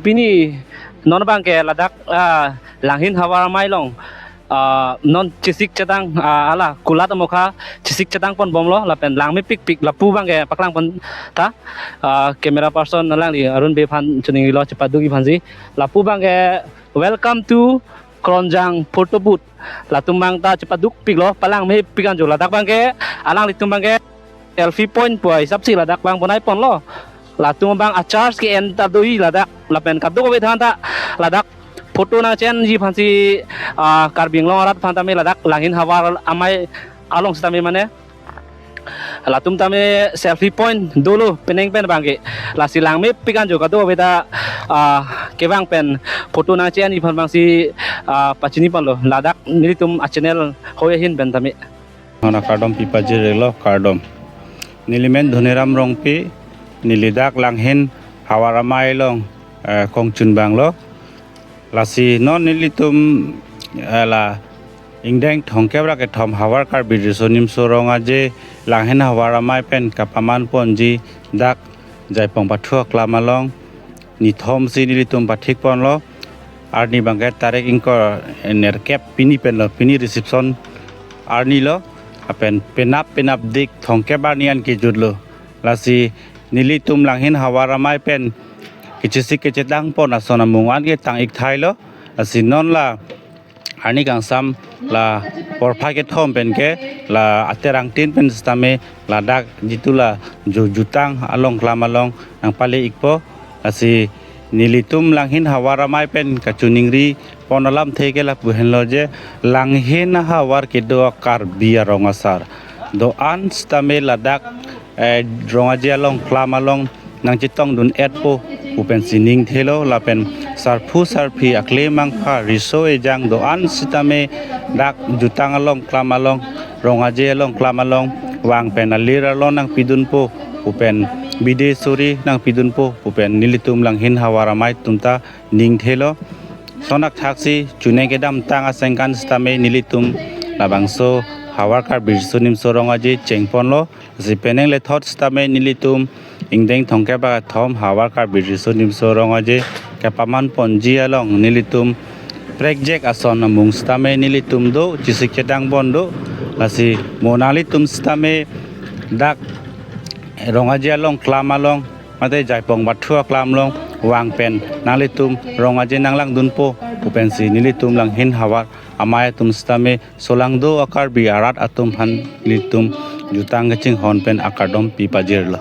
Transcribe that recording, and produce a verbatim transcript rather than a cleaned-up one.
Pini non abangke ladak, ah, Langhin Havar Amei along, ah, non chesik chetang, ah, hala kulat amokha chesik chetang pon bomlo lapen langmepikpik lapu abangke paklang pon tha, ah, camera person alangli Arun Bey aphan choningrilo chepadukji aphansi. Lapu abangke welcome to Kronjang photo booth. Latum abang ta chepadukpiklo, palangmepik anjo ladak abangke, alanglitum abangke selfie point pu ahisapsi ladak abang bonai ponlo. Latum abang a-charge ke-en ta doji ladak, lapen kadokave aphan ta ladak photo nangche-enji aphansi, ah, Karbi Anglong arat aphan tame ladak Langhin Havar Amei along sitame mane latum tame selfie point dolo penang pen abangke. Lasi langmepik anjo kadokave ta, ah, kevang pen photo nangche-enji aphan abangsi, ah, pachini ponlo. Ladak nelitum a-channel hoi ahin pen tame. Hona kardom pipajirlo, kardom. Nelimen Dhoniram Rongpi, neli dak Langhin Havar Amei along, eh, kongchun abanglo. Lasi non nelitum, eh, la ingdeng thomkep ra kethom Havar Karbi Riso Nimso Rong Aje Langhin Havar Amei pen kapaman ponji dak Jaipong Pathu aklam along nithomsi nelitum pathik ponlo. Arni abangke tarik ingkoi nerkep, pini penlo, pini reception arnilo. Lapen penap penapdik thomkep arni an kejutlo. Lasi nelitum Langhin Havar Amei pen kechesik kechetang pon ason amung an ke tang-ik thailo. Lasi non la arni kangsam la porphai kethom penke la aterang tin pen sitame ladak jitu la ju-, jutang along klam along nangpale-ikpo. Lasi nelitum Langhin Havar Amei pen kachiningri pon alamthe ke lapu henlo je Langhin Havar kedo a-Karbi arong asar do-an sitame ladak, eh, Rong Aje along klam along nangchetongdun-etpo pu pensi ningthelo. Lapen sarpo sarpi akle mangpha riso ejang do-an sitame dak jutang along klam along, Rong Aje along klam along vang pen alir arlo nangpidunpo pu pen bide suri nangpidunpo pu pen nelitum Langhin Havar Amei atum ta ningthelo. Lason athaksi chuneng kedamtang asengkan sitame nelitum labangso Havar Karbi Riso Nimso Rong Aje chengponlo. Lasi penang lethot sitame nelitum ingdeng thomkep ra kethom Havar Karbi Riso Nimso Rong Aje kapaman ponji along nelitum prekjak ason amung sitame nelitum do, chesik chetang pon do. Lasi mo nanglitum sitame dak Rong Aje along klam along mate Jaipong Pathu aklam along vang pen nanglitum Rong Aje nanglangdunpo pu pensi nelitum Langhin Havar Amei atum sitame solangdo a-Karbi arat atum aphan nelitum jutang kachinghon pen akardom pipajirlo.